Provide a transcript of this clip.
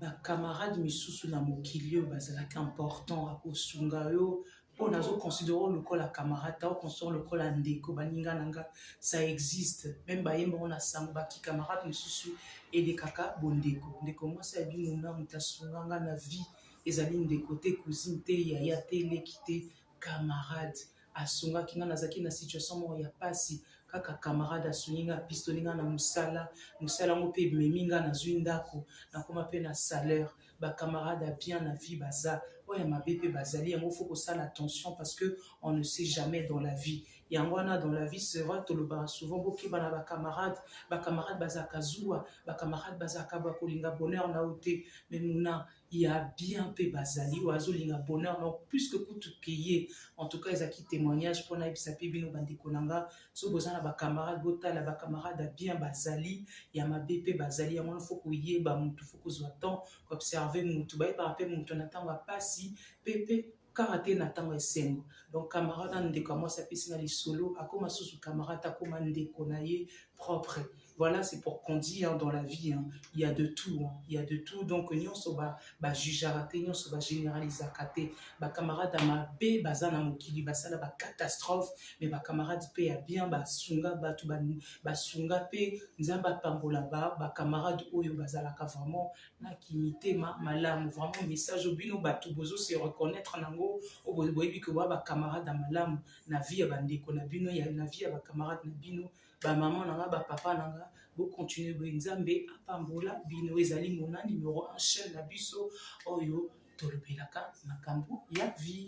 Bacamarade misusu na mokili oyo bazalaka important, akosunga yo mpo nazoconsidérer lokola camarade, taoconsidérer lokola ndeko. Baninga na nga, ça existe même, bayembango na sango baki camarade mosusu elekaka bondeko. Ndeko mwasi ayebi mona moto asunga nga na vie ezali ndeko te, cousine te, yaya te, leki te, camarade asungaki nga. Nazalaki na situation moko ya pasi, kaka camarade asungi nga, apistoli nga na mosala. Mosala yango mpe ememi nga, nazwi ndako, nakoma mpe na salaire. Bacamarade ya bien na vie baza, oyo ya mabe mpe bazali. Yango faut kosala attention parce que on ne sait jamais dans la vie. Yango wana, dans la vie, c'est vrai, tolobaka souvent: bokeba na bacamarade. Bacamarade bazalaka zuwa, bacamarade bazalaka bakolinga bonheur na yo te. Mais muna ya bien mpe bazali, oyo azolinga bonheur na plus que kutu ke ye. En tout cas, ezalaki témoignage mpona yebisa mpe bino, bandeko na nga, so boza na bacamarade, botala bacamarade ya bien bazali, ya mabe mpe bazali. Yango wana faut koyeba mutu, faut kozwa temps koobserver mutu. Bayebaka mpe mutu na ntango ya pasi mpe kaka te na ntango esengo. Donc camarade na ndeko ya mwasi apesi na lisolo, akóma susu camarade, akóma ndeko na ye propre. Voilà, c'est pour qu'on dit, hein, dans la vie, hein, il y a de tout, hein, il y a de tout. Donc nyonso bajugeaka te, nyonso bagénéralisaka te. Bacamarade ya mabe baza na mokili, basala bacatastrophe, mais bacamarade mpe ya bien basunga bato, basunga mpe. Nzambe apambola bacamarade oyo bazalaka vraiment na kimitema malamu. Vraiment, message oyo, bino bato bozose reconnaître nango, oyo boyebi ke boya bacamarade ya malamu na vie ya bandeko na bino, na vie ya bacamarade na bino, bamama na nga, bapapa na nga, bocontinue boye. Nzambe apambola bino. Ezali Mona numéro 1, chaîne na biso oyo tolobelaka makambo ya vie.